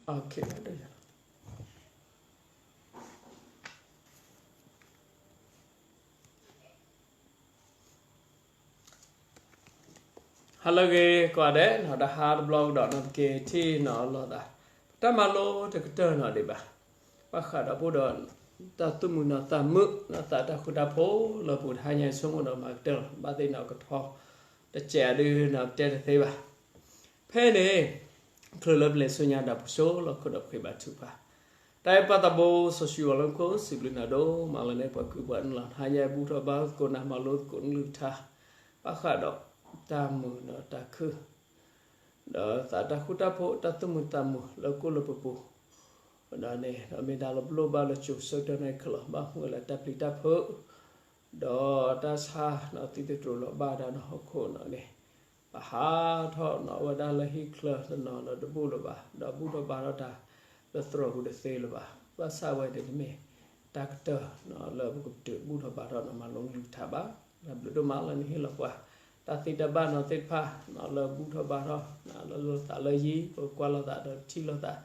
OK, ဟါလၢအဂ့ၤကိးဂၤဒဲးနီၤ, တဟါတဘျီကဒီးနီၤ ပက့ၤထံၣ်နီၤလိာ်သး, ပတၢ်မၤလိတကတၢၢ်နီၤဒံးဘၣ်, ဘၣ်ဃးဒီးပအိၣ်ဒီး တၢ်သူၣ်မုာ်နီၤသးမုာ်နီၤ သးတၢ်ဃူတၢ်ဖိးလၢပူၤ တဟါညါအံၤ ဆိကမိၣ်ဒီးမၤကတၢၢ်လီၤ, ဘၣ်သ့ၣ်နီၤကထီ တစဲးအဒုနီၤ ပတဲတသ့ဘၣ်. ဖဲန့ၣ် ချုးလၢပလဲၤဆူညါဒီးပဆိလီၤခိၣ်ဒီးပဃ့ဘါထုကဖၣ်. တၢ်အဲၣ်ပၢ်သးဘိစီဆှံယွၤလၢမူခိၣ် စံးဘျုးနၤဒိၣ်မးလၢနအဲၣ်ပှၤကုၢ်ပှၤနုာ်လီၤ တဟါညါအံၤ ဘူၣ်ထီၣ်ဘါသကိးနၤ မၤလိသကိးနကလုၢ်ကထါ ဘၣ်ဃးဒီးတၢ်မုာ်ဒီးတၢ်ခုၣ် ဒီးသးတၢ်ဃူတၢ်ဖိး တၢ်သူၣ်မုာ်သးမုာ်လၢကအိၣ်လၢပပူၤ, ဒီးန့ၣ် ဒီးမ့ၢ်ဒၣ်လၢပလိၣ်ဘၣ်လၢကၠိဆၢကတီၢ်န့ၣ်ခဲလၢာ် ဘၣ်မနုၤလၢတၢ်ပျံၤတၢ်ဖုး ဒီးတၢ်ဆါနီၤ သံသတြိာ်လီၤဘၣ်ဒၣ်နီၤဟီၣ်ခိၣ်နီၤန့ၣ် ပဟးထီၣ်နီၤဝဲဒၣ်လၢဟံၣ်ချၢတနီၤဒီးတဘူၣ်လၢၤဘၣ်, ဒီးဘူၣ်ထီၣ်ဘါထီၣ်တၢ်လၢသရိာ်ပူၤတသ့လၢၤဘၣ်. ဘၣ်ဆၣ်ဝဲန့ၣ်တမ့ၢ်တၢ်ကတၢၢ်နီၤလၢပကပတုာ်ဘူၣ်ထီၣ်ဘါထီၣ်နီၤ မၤလိကလုၢ်ကထါဘၣ်. တၢ်ဘျုးဒိၣ်မးလၢနဟ့ၣ်လီၤပှၤ တၢ်သ့တၢ်ဘၣ်နီၤသ့ၣ်တဖၣ်နီၤ လၢဘူၣ်ထီၣ်ဘါထီၣ်နီၤ လၢလိာ်သးလၢယံၤ ပကွၢ်လိာ်သးဒီးထံၣ်လိာ်သး ဒ်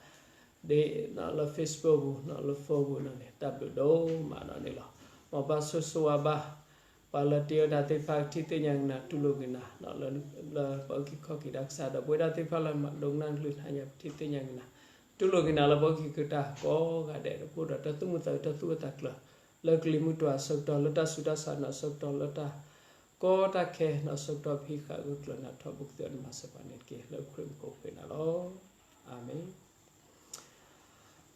နီၤလၢ Facebook ပူၤနီၤ လၢ phone ပူၤနီၤန့ၣ် တၢ်ဘျုးဒိၣ်မးနီၤန့ၣ်လီၤ. မ်ပၢ်ဆိၣ်ဂ့ၤဆိၣ်ဝါဘၣ် ပှၤလၢတ့ဝဲဒၣ်သ့ၣ်တဖၣ် ကထံၣ်သ့ၣ်ညါက့ၤနၤ တူၢ်လိာ်က့ၤနၤနီၤ လၢပအုၣ်က့ၤခီၣ်က့ၤတၢ်ကစၢ် ဒီးပဝဲဒၣ်သ့ၣ်တဖၣ်လၢမၤဒိကနၣ်ကလုၢ် တဟါညါ ပထံၣ်သ့ၣ်ညါက့ၤနၤ တူၢ်လိာ်က့ၤနၤလၢပအုၣ်က့ၤခီၣ်က့ၤတၢ်ကိးဂၤဒဲး ဒီးပအိၣ်ဒီးတၢ်သူၣ်မုာ်သးမုာ် တၢ်သူၣ်အၢသးကျၢၤ လၢကလံၤမုၢ်တွၤအဆၢကတီၢ် လၢတၢ်ဆူးတၢ်ဆါနီၤအဆၢကတီၢ် လၢတၢ်ကီတၢ်ခဲနီၤအဆၢကတီၢ် ပဟံးဃာ်ဂၢၢ်ကျၢၤနၤထီဘိကသ့အီၤ နမၤစၢၤပှၤန့ၣ်တက့ၢ်. လၢခရံာ်မူခိၣ်ပဃ့နၤလီၤ. အၤမ့ၣ်.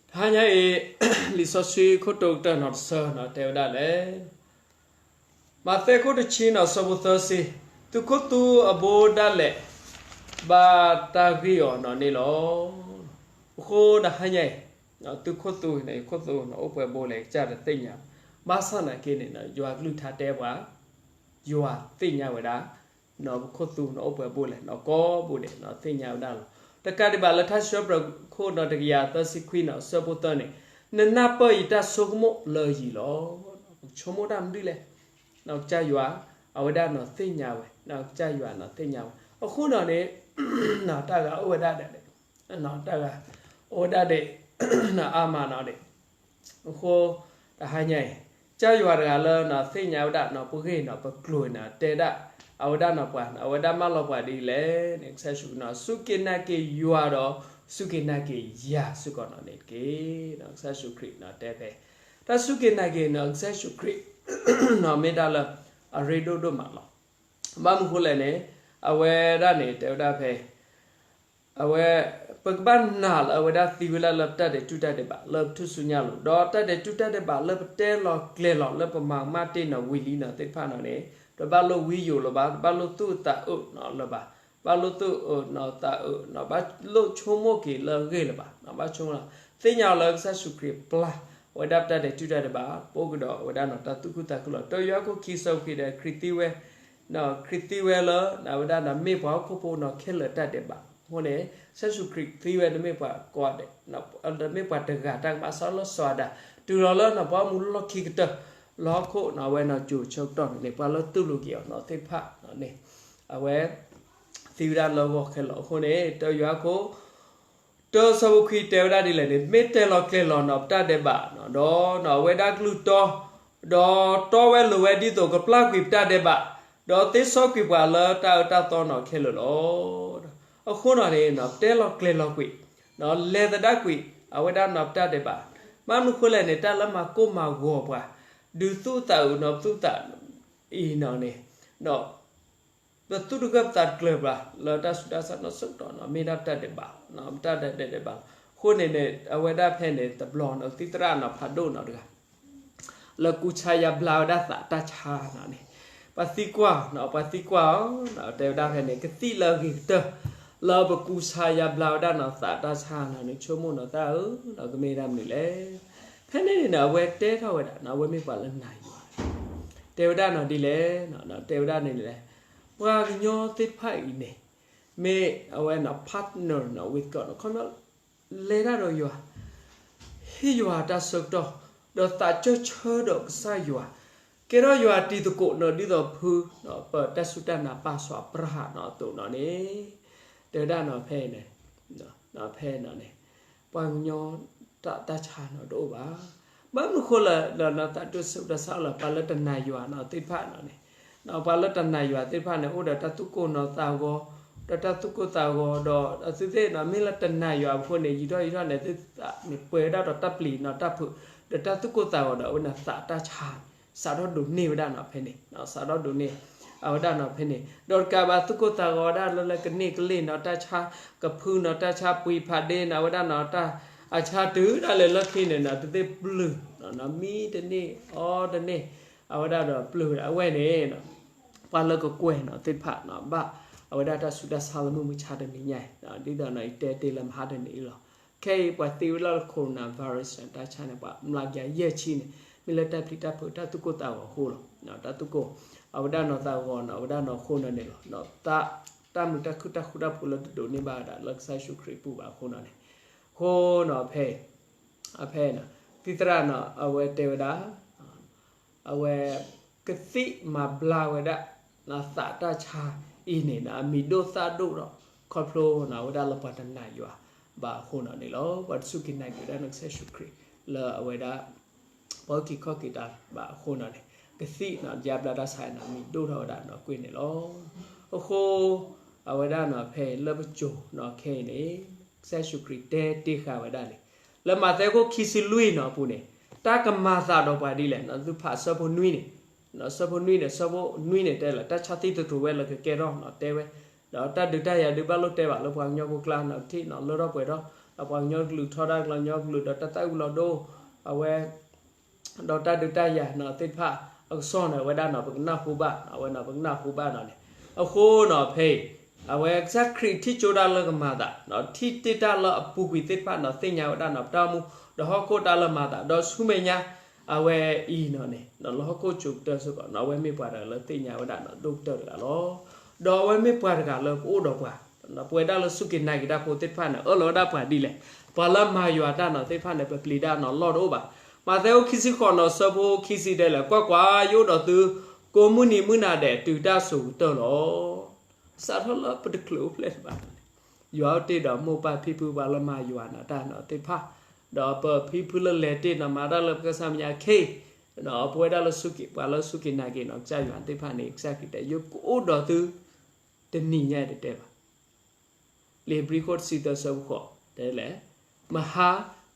တဟါညါအံၤ လံာ်စီဆှံခိၣ်တီကတၢၢ်နီၤတဆၢနီၤ တဲဝဲဒၣ်လဲၣ်, မးသဲခိၣ်တဆံနီၤ ဆၢဖိသၢဆံ, သုးခိၣ်သူအဘိဒၣ်လဲာ် ဘၣ်တၢ်ဂံၢ်အီၤနီၤန့ၣ်လီၤ. အဃိတဟါညါအံၤ သုးခိၣ်သူန့ၣ် ခိၣ်သူနီၤ အိၣ်ပှဲၤဘိလဲၣ် ကစၢ်တသ့ၣ်ညါ, ဘၣ်ဆၣ်နာ်က့န့ၣ် ယွၤကလုၢ်ကထါတဲပှၤ ယွၤသ့ၣ်ညါဝဲဒၣ် နီၤပခိၣ်သူနီၤ အိၣ်ပှဲၤဘိလဲၣ်နီၤ ကိးဘိဒဲးနီၤ သ့ၣ်ညါဝဲဒၣ်လီၤ. တကးဒံးဘၣ်လၢထါစံးပတြၢၤခိၣ်နီၤ တကယၤသၢဆံခွံနီၤ ဆၢဖိသၢန့ၣ်, နနၢ်ပၢၢ်ယတၢ်ဆိကမိၣ်လၢယံၤလီၤ. ပဆိကမိၣ်တၢ်မနုၤလဲၣ်, နီၤကစၢ်ယွၤ အဝဲဒၣ်နီၤသ့ၣ်ညါဝဲ, နီၤကစၢ်ယွၤနီၤသ့ၣ်ညါဝဲ, အဃိနီၤန့ၣ် နီၤတၢ်ဂၤအိၣ်ဝဲဒၣ်ဒဲး တၢ်ဂၤ အိၣ်ဝဲဒၣ်ဒဲး နီၤအါမးနီၤဒဲး, အဃိ တဟါညါအံၤ ကစၢ်ယွၤတဂၤလၢနီၤသ့ၣ်ညါဝဲဒၣ်နီၤ ပဂ့ၢ်နီၤ ပကျိၤနီၤ တဲဒၣ် အဝဲဒၣ်နီၤပှၤ အဝဲဒၣ်မၢလီၤပှၤဒ်လဲၣ်န့ၣ် ကစၢ်ယ့ၣ်ၡူးခရံာ်နီၤ စူၢ်က့ၤနာ်က့ၤယွၤဒီး စူၢ်က့ၤနာ်က့ၤယၤစ့ၢ်ကီးနီၤန့ၣ်တက့ၢ်. ကစၢ်ယ့ၣ်ၡူးခရံာ်နီၤတဲဖဲ တၢ်စူၢ်က့ၤနာ်က့ၤနီၤ ကစၢ်ယ့ၣ်ၡူးခရံာ် နီၤမ့ၢ်ဒၣ်လၢ အရ့ဒိၣ်ဒိၣ်မးလီၤ. ဘၣ်မနုၤဃိလဲၣ်န့ၣ် အဝဲဒၣ်န့ၣ် တဲဝဲဒၣ်ဖဲ အဝဲ ပကဘၣ်နာ်လၢအဝဲဒၣ်သံဝဲဒၣ်လၢပတၢ်ဒဲးတူၢ်တၢ်ဒဲးဘး လၢပထူၣ်စုညါလိၤ ဒီးတၢ်ဒဲးတူၢ်တၢ်ဒဲးဘးလၢပတဲလီၤကျဲၤလီၤ လၢပမၤကမၣ်တ့ၢ်နီၤဝံၤလံနီၤသ့ၣ်တဖၣ်နီၤန့ၣ် တဘၣ်လိၣ်ဝံယိာ်လၢၤဘၣ် တဘၣ်လိၣ်သူၣ်အုးသးအုးနီၤလၢၤဘၣ် ဘၣ်လိၣ်သူၣ်အုးနီၤသးအုးနီၤ ဘၣ်လိၣ်ဆိကမိၣ်က့ၤလၢအဂ့ၢ်လၢၤဘၣ်နီၤ ဘၣ်ဆိကမိၣ်လီၤ သ့ၣ်ညါအီၤလၢကစၢ်ယ့ၣ်ၡူးခရံာ်ပျၢ် အဝဲဒၣ်ပတၢ်ဒဲးတူၢ်တၢ်ဒဲးဘး ပအိၣ်ကဒီးအဝဲဒၣ်နီၤ တၢ်သူၣ်ခုသးခုလီၤ. တယိၤဟၣ်ခိၣ်ခံဆၢဖိခံဒီး ခရံာ်သံဝဲ ခရံာ်သံဝဲလၢ အဝဲဒၣ်နီၤ မ့ၢ်ပှၤဟီၣ်ခိၣ်ဖိနီၤ ခဲလၢာ်တၢ်ဒဲးဘး. အဃိန့ၣ် ကစၢ်ယ့ၣ်ၡူးခရံာ်သံဝဲတမ့ၢ်ပှၤကိးဂၤဒဲး တမ့ၢ်ပှၤတဂၤတၢ်ကမၣ် စးလၢစီၤအၤဒၣ် တုၤလီၤလၢနီၤ ပှၤအိၣ်မူလီၢ်ခံကတၢၢ် လၢဟီၣ်ခိၣ်နီၤ အဝဲနီၤ ကၠိၤဆၢကတီၢ်န့ၣ် ပှၤလၢတူၢ်လိာ်က့ၤအီၤနီၤသ့ၣ်တဖၣ်န့ၣ် အဝဲ သံဝဲဒၣ်လၢဂီၤခဲလၢာ်. အဃိန့ၣ် တယိၤဟၣ်ခိၣ် တၢ ဆၢဖိခွံတဲဝဲဒၣ်ဒ်လဲၣ်န့ၣ် မ့ၢ်တဲလီၤကျဲၤလီၤနီၤ ပတၢ်ဒဲးဘးနီၤ ဒီးနီၤ အဝဲဒၣ်ကလုၢ်တီ ဒီးတီဝဲလိၤဝဲဒ်သိးကပျၢ်ကွံာ်ပတၢ်ဒဲးဘး, ဒီးသ့စီကွံာ်ပှၤလၢတၢ်အၢတၢ်သီနီၤခဲလၢာ်လီၤ. အဃိနီၤန့ၣ် ပတဲလီၤကျဲၤလီၤကွံာ်, လဲၤသဒၣ်ကွံာ် အဝဲဒၣ်နီၤပတၢ်ဒဲးဘး, ဘၣ်မနုၤဃိလဲၣ်န့ၣ် တၢ်လၢမၤကိၢ်မၤဂီၤပှၤ, ဒုးသူၣ်သးအုးနီၤ ပသူၣ်သးအံၤနီၤန့ၣ် ပသူၣ်တဂၢၢ်ပသးတကျၢၤဘၣ် လၢတၢ်ဆူးတၢ်ဆါနီၢ်ဆၢကတီၢ်နီၤ မ့ၢ်ဒၣ်ပတၢ်ဒဲးဘးလီၤ, ပတၢ်ဒဲးဒဲးဘးလီၤ. အဃိန့ၣ်န့ၣ် အဝဲဒၣ်ဖဲန့ၣ် တဘျီနီၤ သံသရၣ်နီၤဖးဒိၣ်နီၤတဂၤ လၢကူစါယါဘျါဝဲဒၣ်သးတၢ်ဆါနီၤန့ၣ် ပှၤသံကွၢ်နီၤ ပှၤသံကွၢ်အီၤ တဲဝဲဒၣ်ဖဲန့ၣ် ကသံၣ်လၢအဂ့ၤကတၢၢ် လၢပကူစါယါဘျါဝဲဒၣ်နီၤသးတၢ်ဆါနီၤန့ၣ် ဆိကမိၣ်နီၤသးအုးနီၤ ကမ့ၢ်ဒၣ်မနုၤလဲၣ်. ဖဲန့ၣ်န့ၣ်နီၤ အဝဲတဲထီၣ်ဝဲဒၣ်နီၤ အဝဲမ့ၢ်ပှၤလၢနာ်ယွၤ တဲဝဲဒၣ်နီၤဒ်လဲၣ်, တဲဝဲဒၣ်န့ၣ်လဲၣ်, ပှၤကညီသ့ၣ်တဖၣ်အံၤန့ၣ် မ့ၢ်အဝဲနီၤ partner နီၤ with God နီၤ ခီပညီ လဲၤတၢ်ဒီးယွၤ, ဟ့ၣ်ယွၤတၢ်ဆၢကတီၢ်, ဒီးသးစၢၢ်ဆၢဒီးကစၢ်ယွၤ, ကဲထီၣ်ယွၤတံၤသကိးနီၤ ဒ်သိးဖု ပတၢ်စူၢ်တၢ်နာ်ပၢ်စီၤအၤဘြၤဟၣ်နီၤအသိးနီၤန့ၣ်, တဲဝဲဒၣ်နီၤဖဲအံၤန့ၣ်, ဖဲနီၤန့ၣ်, ပ ပှၤကညီတၢ်ဆါနီၤတအိၣ်ဘၣ်. ဘၣ်မနုၤဃိလၢ ဒီးနီၤသးဒိၣ်ဆၢကတီၢ်ဆါအီၤလၢ ပှၤလၢတနာ်ယွၤနီၤသ့ၣ်တဖၣ်နီၤန့ၣ်, ပှၤလၢတနာ်ယွၤသ့ၣ်တဖၣ်န့ၣ် အိၣ်ဒီးတၢ်သူၣ်ကိၢ်နီၤသးဂီၤ, ဒီးတၢ်သူၣ်ကိၢ်သးဂီၤဒီး အသုသ့ၣ်နီၤ မ့ၢ်လၢတနာ်ယွၤအဃိန့ၣ် ယံာ်ထီၣ်ယံာ်ထီၣ်န့ၣ် သုသးန့ၣ်ပှဲၤဝဲဒၣ်ဒီးတၢ်ပျံၤနီၤတၢ်ဖုး, ဒီးတၢ်သူၣ်ကိၢ်သးဂီၤဒီး အဝဲန့ၣ်သးတၢ်ဆါ စးထီၣ်ဒိးန့ၢ်ဝဲဒၣ်နီၤဖဲန့ၣ်, စးထီၣ်ဒိးန့ၢ် အဝဲဒၣ်နီၤဖဲန့ၣ် ဒီးတကးဘၣ်သူၣ်ကိၢ်သးဂီၤဝဲဒၣ်လၢလၢကန့ၢ်ကလ့ၢ်နီၤ တၢ်ဆါကဖုနီၤ တၢ်ဆါပှံၤဖးဒ့နီၤ အဝဲဒၣ်နီၤတၢ် အဆါတုၤဒၣ်လဲာ်လၢခံန့ၣ်နီၤ တသ့ၣ်ပျုၢ်နီၤ မံတန့ၢ်အီတန့ၢ် အဝဲဒၣ်ဒီးပျုၢ်ဝဲဒၣ်အဝဲန့ၣ် ပှၤလၢကကွဲၢ်နီၤသ့ၣ်တဖၣ်နီၤ ဘၣ်အဝဲဒၣ်တၢ်ဆူးတၢ်ဆါလၢမုၢ်မဆါတနံၤညါအံၤ, ဒ်သိးနီၤ ယတဲတ့ၢ်လၢမဟါတနံၤအံၤလီၤ. ခဲအံၤပှၤသံဝဲဒၣ်လၢ coronavirus တၢ်ဆါန့ၣ် ပှၤမျးကယၤယဲၢ်ဆံန့ၣ် မ့ၢ်လၢတၢ်ပျံၤတၢ်ဖုးတၢ်သူၣ်ကိၢ်သးဂီၤအဃိလီၤ. တၢ်သူၣ်ကိၢ် အဝဲဒၣ်နီၤသးဂီၤနီၤ အဝဲဒၣ်နီၤအဃိနီၤန့ၣ်လီၤ. တၢ်မုာ်တၢ်ခုၣ်တၢ်ဃူတၢ်ဖိးလၢတဒိးန့ၢ်ဘၣ်ဝဲဒၣ်လၢကစၢ်ယ့ၣ်ၡူးခရံာ်အပူၤဘၣ်အဃိနီၤန့ၣ်, အဃိနီၤဖဲ အဖဲ သံသရၣ်နီၤ အဝဲတဲဝဲဒၣ် အဝဲ ကသံၣ်မၤဘျါဝဲဒၣ် သးတၢ်ဆါအံၤန့ၣ် အမံၤဒိၣ်သၣ်ဒိၣ်ဒီး ခီဖျိနီၤ အဝဲဒၣ်လၢပှၤတနာ်ယွၤဘၣ်အဃိနီၤန့ၣ်လီၤ. ပှၤတစူၢ်က့ၤနာ်က့ၤဝဲဒၣ်နီၤ ကစၢ်ယ့ၣ်ၡူးခရံာ် လၢအဝဲဒၣ် ပှၤအုၣ်က့ၤခီၣ်က့ၤတၢ်ဘၣ်အဃိနီၤန့ၣ် ကသံၣ်နီၤ ယါဘျါတၢ်ဆါနီၤ မံၤဒိၣ်ထီၣ်ဝဲဒၣ်နီၤကွ့ၢ်န့ၣ်လီၤ. အဃိ အဝဲဒၣ်နီၤဖဲအံၤလၢပစိၤနီၤခဲအံၤန့ၣ် ကစၢ်ယ့ၣ်ၡူးခရံာ်တဲတ့ၢ်ဃာ်ဝဲဒၣ်လံ လၢမးသဲခိၣ်ခံဆံလွံၢ်နီၤအပူၤန့ၣ် တၢ်ကမၤသးဒီးပှၤဒ်လဲၣ်နီၤ သုဖးဆၢဖိနွံန့ၣ် ဆၢဖိနွံန့ၣ် ဆၢဖိနွံန့ၣ်တဲလၢ တၢ်ဆါသံသတြိာ်ဝဲလၢကကဲထီၣ်နီၤတဲဝဲ ဒီးတၢ်ဒုးတၢ်ယၤဒုးဘၣ်လိၣ်တဲဘၣ်လၢပှၤကညီဖိကျါနီၤ ထံၣ်နီၤလၢထီၣ်ပှဲၤထီၣ် ဒီးပှၤကညီကလုာ်ထီဒါကညီကလုာ် ဒီးတၢ်သၣ်ဝံၤလီၤဒိ အဝဲ ဒီးတၢ်ဒုးတၢ်ယၤနီၤသ့ၣ်တဖၣ် အကစီၣ်န့ၣ် အဝဲဒၣ်နီၤ ပကနၢ်ဟူဘၣ် အဝဲနီၤ ပကနၢ်ဟူဘၣ်နီၤန့ၣ် အဃိနီၤဖဲအံၤ အဝဲကစၢ်ခရံာ်ထံၣ်ကၠိဒၣ်လၢကမၤသး ထံၣ်တ့ၢ်တၢ်လၢအပူၤကွံာ်သ့ၣ်တဖၣ်နီၤ သ့ၣ်ညါဝဲဒၣ်နီၤ ပတၢ်အိၣ်မူ ဒီးဟီၣ်ခိၣ်တၢ်လၢမၤသး ဒီးဆူမဲာ်ညါ အဝဲအံၤနီၤန့ၣ် လၢဟီၣ်ခိၣ်ကၠိကတၢၢ်စ့ၢ်ကီးနီၤ အဝဲမ့ၢ်ပှၤတဂၤလၢသ့ၣ်ညါဝဲဒၣ်နီၤ ဒိၣ်ကတၢၢ်တဂၤလီၤ. ဒီးအဝဲမ့ၢ်ပှၤတဂၤလၢကအိၣ်ဒီးပှၤ ပဝဲဒၣ်လၢစူၢ်က့ၤနာ်က့ၤတၢ်ဖိသ့ၣ်တဖၣ်န့ၣ် အၢၣ်လီၤဝဲဒၣ်ပှၤဒ်လဲၣ်. ပှၤလၢမၤယွၤတၢ်နီၤသ့ၣ်တဖၣ်န့ၣ် ပပျံၤဒၣ်နီၤလီၢ်တအိၣ်ဘၣ်. မးသဲအိၣ်ခံဆံဃိးနီၤ ဆၢဖိခံဆံတဲလဲၣ်, ကွၢ်ကွၢ်, ယအိၣ်ဒီးသု ကိးမုၢ်နံၤမုၢ်နၤဒဲး တုၤတၢ်စိၤကတၢၢ်လီၤ. စးထီၣ်လၢပတချုးအိၣ်ဖျဲၣ်တဘၣ်န့ၣ် ယွၤအိၣ်တ့ၢ်ဒီးမိၢ်ပၢ်ဖံဖုပှၤလၢမၤယွၤနီၤတၢ်နီၤသ့ၣ်တဖၣ်, ဒီးပဖံဖုလၢလဲၤတ့ၢ်နီၤမၤတၢ်လၢပကစၢ်မဲာ်ညါခဲအံၤ, ပဝဲဒၣ်လၢစူၢ်က့ၤ ပှၤလၢစူၢ်က့ၤနာ်က့ၤနီၤ ကစၢ်ယွၤသ့ၣ်တဖၣ်န့ၣ် ကစၢ်ခရံာ်တဲ ယကအိၣ်ဒီးသု တနံၤညါအံၤတတဲဘၣ် လံာ်ဧ့ၤဘြံၤခိၣ်တဆံသၢဆၢဖိဃိး တဲလဲၣ်, မဟါ,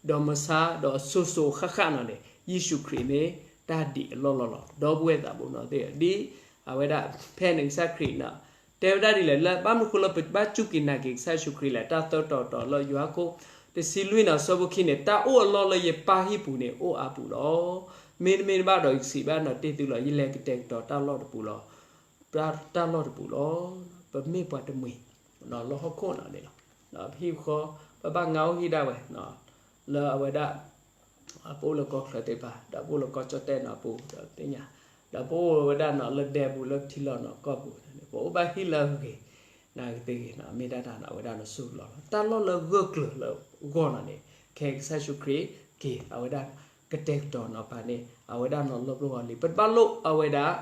ဒီးမဆါ, ဒီးအစိၤစိၤအဃၣ်ဃၣ်နီၤန့ၣ် ယ့ၣ်ၡူးခရံာ်မ့ၢ်တၢ်ဒ်အလီၢ်လီၢ်လီၤ. ဒီပုၢ်ဝဲၢ်သးဘိနီၤသ့ၣ်ဧၢ, ဒ်အဝဲဒၣ်ဖဲန့ၣ်ကစၢ်ခရံာ်နီၤ တဲဝဲဒၣ်ဒ်လဲၣ်, လၢဘၣ်မနုၤဃိလၢပဘၣ်စူၢ်က့ၤနာ်က့ၤကစၢ်ယ့ၣ်ၡူးခရံာ်လဲၣ်, တၢ်သၢတီၤတီၤလၢယိၤဟၣ်ခိၣ် တဆံလွံၢ်နီၤ ဆၢဖိခံန့ၣ်, တၢ်အိၣ်အလီၢ်လၢယပၢ်ဟံၣ်ပူၤန့ၣ် အိၣ်အါပူၤလီၤ. မ့တမ့ၢ်ဘၣ်ဒီးယကစံးဘၣ်နီၤတ့ၢ်သုလီၤ. ယလဲၤကတဲာ်ကတီၤတၢ်လီၢ်တပူၤလီၤ. တၢ်လီၢ်တပူၤလီၤ. ပမ့ၢ်ပှၤတမှံၤ လၢဟီၣ်ခိၣ်နီၤန့ၣ်လီၤ. ပဟံၣ်ဃီ ပဘၣ်ငါအိၣ်ဟံၣ်ဒၣ်ဝဲ လၢအဝဲဒၣ် ပအိၣ်လၢကီၢ်ချၢသ့ၣ်တဖၣ် ဒီးပအိၣ်လၢကီၢ်ကၠီၣ်တဲၣ်နီၤပူၤ ဒီးသ့ၣ်ညါ ဒီးပအိၣ်ဝဲဒၣ်နီၤလၢဒဲပူၤ လၢထံလီၢ်နီၤကီၢ်ပူၤန့ၣ် ပအိၣ်ဘၣ်ဟံၣ်လၢအဂ့ၤ နာ်က့ၤသ့ဂ့ၤနီၤ မ့ၢ်ဒၣ်တၢ်နီၤ အဝဲဒၣ်နီၤဆူၣ်လီၤလီၤ. တၢ်လီၢ်လၢဂၢၢ်ကျၢၤလၢဂီၢ်နီၤန့ၣ် ခဲကစၢ်ယ့ၣ်ၡူးခရံာ်က့ၤ အဝဲဒၣ်ကတဲာ်ကတီၤနီၤပာ်န့ၢ် အဝဲဒၣ်နီၤလၢပဂီၢ်လံ. ပတဘၣ်လိၣ်အဝဲဒၣ်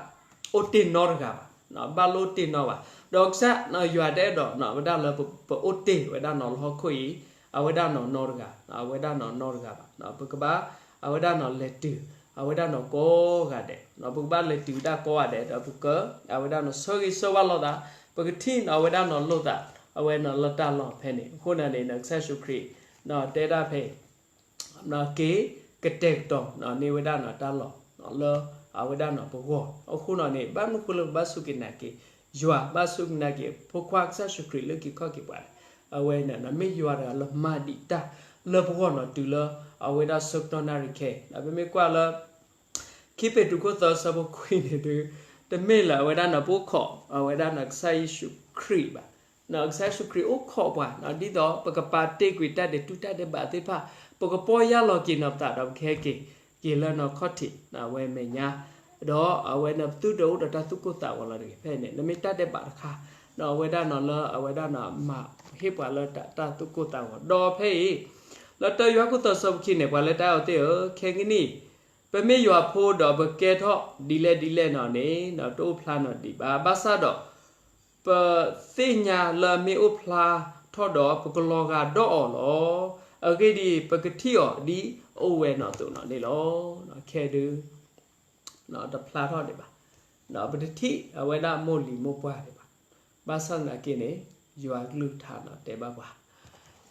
အိၣ်တ့ၢ်နီတဂၤဘၣ်, ဘၣ်လိၣ်တ့ၢ်နီဘၣ်. ဒီးကစၢ်ယွၤတအဲၣ်ဒိးနီၤ အဝဲဒၣ်လၢပအိၣ်တ့ၢ်ဝဲဒၣ်နီၤလၢဟီၣ်ခိၣ်အံၤ အဝဲဒၣ်နီၤနီတဂၤ, အဝဲဒၣ်နီၤနီတဂၤဘၣ်. ပကဘၣ် အဝဲဒၣ်နီၤလဲၤတုၤ အဝဲဒၣ်နီၤကိးဂၤဒဲး, ပကဘၣ်လဲၤတုၤဒၣ်ကိးဂၤဒဲး ဒီးပက အဝဲဒၣ်နီၤဆၢဂ့ၤဆၢဝါလိာ်သး, ပကထံၣ်နီၤအဝဲဒၣ်နီၤလိာ်သး အဝဲနီၤလၢတၢ်လီၢ်ဖဲန့ၣ်. အဃိန့ၣ်န့ၣ် ကစၢ်ယ့ၣ်ၡူးခရံာ်နီၤတဲဒၣ်ဖဲ က့ၤကတဲာ်ကတီၤန့ၢ်ဝဲဒၣ်နီၤတၢ်လီၢ် လၢအဝဲဒၣ်နီၤပဂီၢ်. အဃိန့ၣ်န့ၣ် ဘၣ်မနုၤဃိလၢပဘၣ်စူၢ်က့ၤနာ်က့ၤ ယွၤ ဘၣ်စူၢ်က့ၤနာ်က့ၤ ဖိခွါကစၢ်ယ့ၣ်ၡူးခရံာ်လၢက့ၤခီၣ်က့ၤပှၤန့ၣ် အဝဲန့ၣ်မ့ၢ်ယွၤတဂၤလၢမၤဒံးတၢ်လၢပဂီၢ်နီၤတုၤလၢအဝဲဒၣ်ဆၢကတီၢ်နၣ်ရံၣ်ခဲအံၤ. ပမ့ၢ်ကွၢ်လၢ ခံပ့းတရူးခိၣ်သၢဆၢဖိခွံန့ၣ်ဒုး တမ့ၢ်လၢအဝဲဒၣ်နီၤပအိၣ်ခိး အဝဲဒၣ်နီၤကစၢ်ယ့ၣ်ၡူးခရံာ်ဘၣ်. ကစၢ်ယ့ၣ်ၡူးခရံာ်အိၣ်ခိးပှၤ ဒ်သိးပကပာ်တ့ၢ်ကွံာ်တၢ်ဒဲးတူၢ်တၢ်ဒဲးဘးသ့ၣ်တဖၣ်, ပကပီၢ်ယၢ်လီၤက့ၤနီၤပသးဒီးပကဟဲက့ၤ က့ၤလၢနီၤခီၣ်ထံး အဝဲမဲာ်ညါ ဒီးအဝဲန့ၣ်ပသုတအိၣ်ဒီးတၢ်သူၣ်ကိၢ်သးဂီၤလီၤတဂ့ၤ. ဖဲန့ၣ် နမ့ၢ်တၢ်ဒဲးဘးတခါ အဝဲဒၣ်နီၤလၢအဝဲဒၣ်နီၤမၤဟ့ၣ်ပှၤလၢတၢ်သူၣ်ကိၢ်သးဂီၤ. ဒီးဖဲအံၤ လၢတၢယိၤဟၣ်ခိၣ်သၢဆၢဖိခံန့ၣ် ပှၤလၢတၢ်အဲၣ်အီၤသ့ၣ်ဧၢ, ခဲကနံၣ် ပမ့ၢ်ယွၤဖိဒီးပကဲထီၣ်ဒ်လဲၣ်ဒ်လဲၣ်နီၤန့ၣ် တအိၣ်ဖျါနီၤဒံးဘၣ်. ဘၣ်ဆၣ်ဒီး ပသ့ၣ်ညါလၢအမ့ၢ်အိၣ်ဖျါထီၣ်ဒီး ပကလီၤဂာ်ဒီးအီၤလီၤ. အဂ့ၢ်ဒ်အံၤ, ပကထံၣ်အီၤဒ်အိၣ်ဝဲနီၤအသိးနီၤန့ၣ်လီၤ. ခဲဒုး တဖျါထီၣ်ဒံးဘၣ်, ပတထံၣ်အဝဲဒၣ်မိၢ်လံၤမိၢ်ပှၢ်ဒံးဘၣ်. ဘၣ်ဆၣ်သနာ်က့န့ၣ် ယွၤကလုၢ်ကထါနီၤတဲဘၣ်ပှၤ